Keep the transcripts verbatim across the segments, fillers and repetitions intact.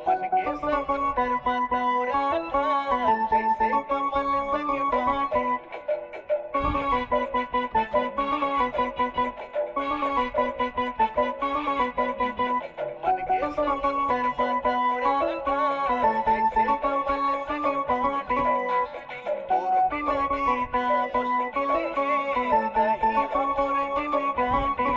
मन के समुंदर म तौरा था, जैसे कमल संग पानी। मन के समुंदर म तौरा था, जैसे कमल संग पानी। तोर बिना जीना मुश्किल हे, नहीं हमर जिंदगानी।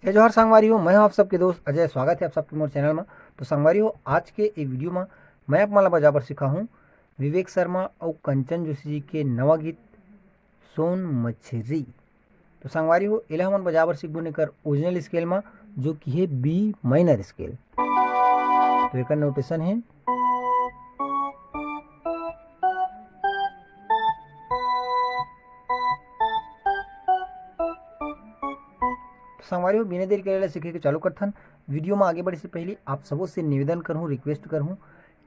जय जोहार संगवारी हो, मैं हूं आप सबके दोस्त अजय। स्वागत है आप सबके मोर चैनल में। तो संगवारी हो, आज के ये वीडियो में मैं आप मन ला बजाबर सिखाहूं विवेक शर्मा अउ कंचन जोशी जी के नवा गीत सोन मछरी। तो संगवारी हो, एला हमन बजाबर सीखबो एकर ओरिजिनल स्केल मा, जो कि हे बी माइनर स्केल। तो एकर नोटेशन हे। तो संगवारी हो, बिना देरी करे सीखे के चालू करथन। वीडियो में आगे बढ़े से पहले आप सबो से निवेदन करहूँ, रिक्वेस्ट करहूँ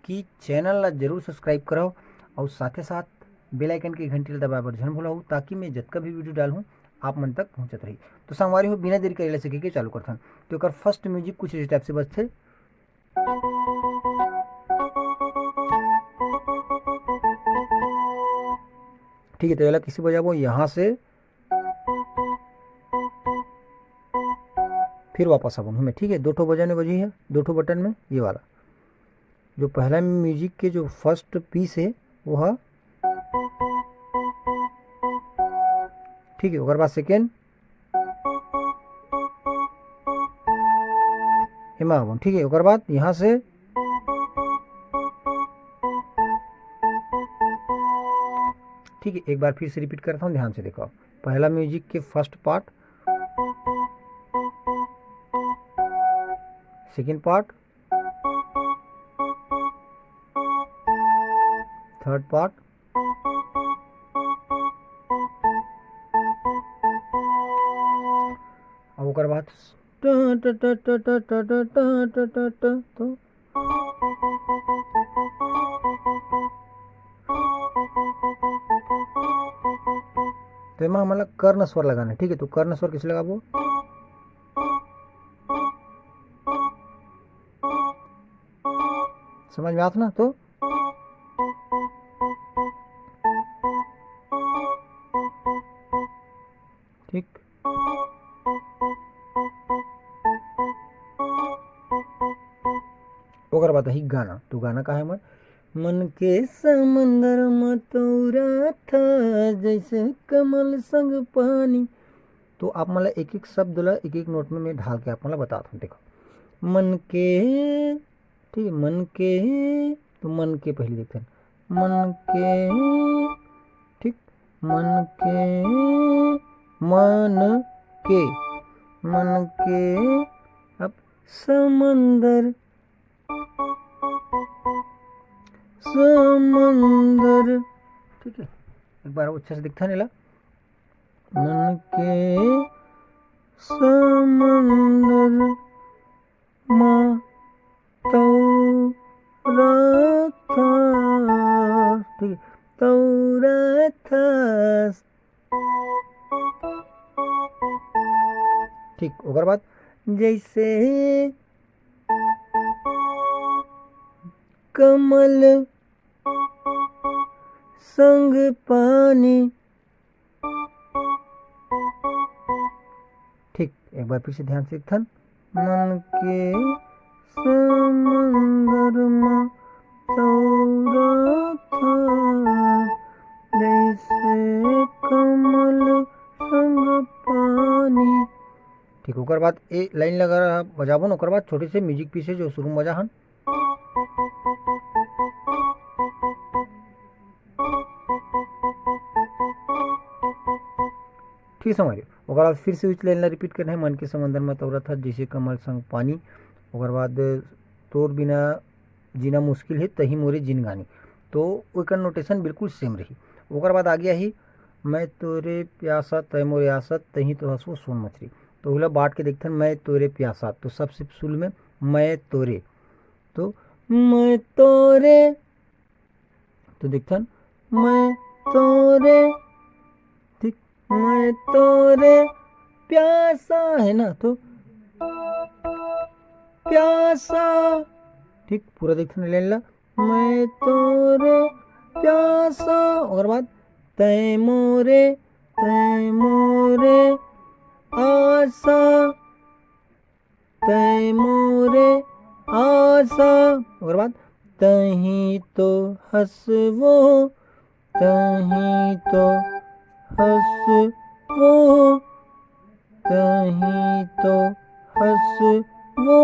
कि चैनल ला जरूर सब्सक्राइब करव और साथे साथ बेल आइकन के घंटी ला दबाए बर झन भूलव, ताकि मैं जतका भी वीडियो डालहूँ आप मन तक पहुँचत रही। तो संगवारी हो, बिना देरी करे सीखे के चालू करथन। तो एकर फर्स्ट म्यूजिक कुछ इस टाइप से बजथे। ठीक है, तो एला किसे बजाबो? यहाँ से फिर वापस आबो हमें, ठीक है, दो ठो बजन में बजी है, दो ठो बटन में ये वाला। जो पहला म्यूजिक के जो फर्स्ट पीस है वो है, ठीक है, ओकर बाद सेकेंड, एमा आबो, ठीक है, ओकर बाद यहाँ से, ठीक है, एक बार फिर से रिपीट करता हूँ, ध्यान से देखो। पहला म्यूजिक के first part, second part, third part, अब ओकर बाद ट, ट, ट, ट, ट, ट, ट, ट, ट, ट, ट, तो तो एमा हमन ला कर्ण स्वर लगाना है, ठीक है। तो कर्ण स्वर किसे लगाबो? समझ में आत ना? तो ठीक, ओकर बाद ही गाना। तो गाना का है हमर, मन के समंदर म तौरा था, जैसे कमल संग पानी। तो आप मन ला एक एक शब्द ला एक एक नोट में मैं ढाल के आप मन ला बतात हूँ। देखो, मन के, ठीक है, मन के, तो मन के पहले देखते हैं, मन के, ठीक, मन के, मन के, मन के, अब समंदर, समंदर, ठीक है, एक बार और अच्छे से दिखता नहीं ला, मन के समंदर मा तौरा था, ठीक है, तौरा था, ठीक, ओकर बाद जैसे कमल संग पानी, ठीक, एक बार फिर से ध्यान से देखथन। मन के समंदर म तौरा था, जैसे कमल संग पानी। ठीक, ओकर बाद ए लाइन लगा बजाबो न, ओकर बाद छोटे से म्यूजिक पीस है जो शुरू में बजा हन। ठीक संगवारी हो, ओकर बाद फिर से उच लाइन ला रिपीट करना है, मन के समंदर में तौरत हस जैसे कमल संग पानी। ओकर बाद तोर बिना जीना मुश्किल है, तही मोरे जिनगानी। तो ओकर नोटेशन बिल्कुल सेम रही। ओकर बाद आगे आही, मैं तोरे प्यासा तय मोरे आसा, तही तो हसो सोन मछरी। तो ओला बांट के देखथन, मैं तोरे प्यासा, तो सबसे शुरू में मैं तोरे, तो मैं तोरे, तो देखथन मैं तोरे, ठीक, मैं तोरे प्यासा है ना, तो प्यासा, ठीक, पूरा देखथन लाइन ला, मैं तोरे प्यासा, ओकर बाद तय मोरे, तय मोरे आसा, तय मोरे आसा, ओकर बाद तही तो हसवो, तही तो हसवो, तही तो हसवो,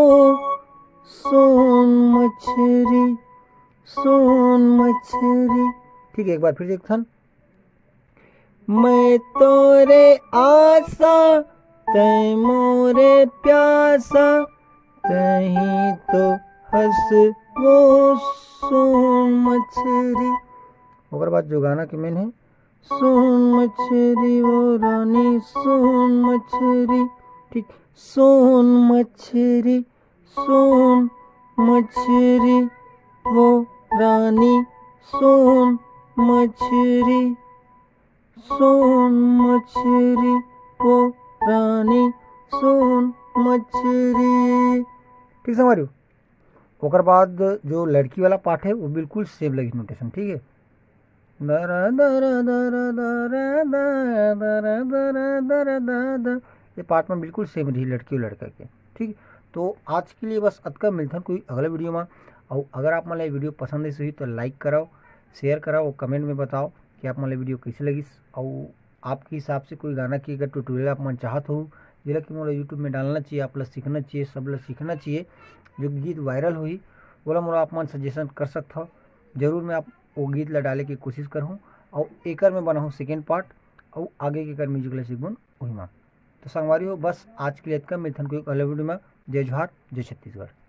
सोन मछरी, सोन मछरी। ठीक है, एक बार फिर देखथन, मैं तोरे आसा, तय मोरे प्यासा, तही तो हसवो सोन मछरी। ओकर बाद जो गाना के मेन है, सोन मछरी वो रानी सोन मछरी, ठीक, सोन मछरी, सोन मछरी वो रानी सोन मछरी, सोन मछरी वो रानी सोन मछरी। ठीक संगवारी हो, ओकर बाद जो लड़की वाला पार्ट है वो बिल्कुल सेम लगी नोटेशन, ठीक है। दरा दरा दरा दरा दरा दरा दरा दरा दरा दरा, ये पार्ट में बिल्कुल सेम रही लड़की और लड़का के, ठीक। तो आज के लिए बस अतका, मिलथन कोई अगला वीडियो में। और अगर आप मन ला ये वीडियो पसंद आइस होही तो लाइक करव, शेयर करव और कमेंट में बताओ कि आप मन ला वीडियो कैसे लगिस। और आपके हिसाब से कोई गाना की अगर ट्यूटोरियल आप मन चाहत हो, जेला कि मोला यूट्यूब में डालना चाहिए, आप ला सीखना चाहिए, सब ला सीखना चाहिए, जो गीत वायरल होही, ओला मोला आप मन सजेशन कर सकत हव। जरूर मैं आप वो गीत ला डाले की कोशिश करहूँ और एकर में बनाहूँ सेकेंड पार्ट और आगे के कर म्यूजिक ला सीखबन वही मा। तो संगवारी हो, बस आज के लिए इतना, मिलथन कोई अगला वीडियो में। जय जोहार, जय छत्तीसगढ़।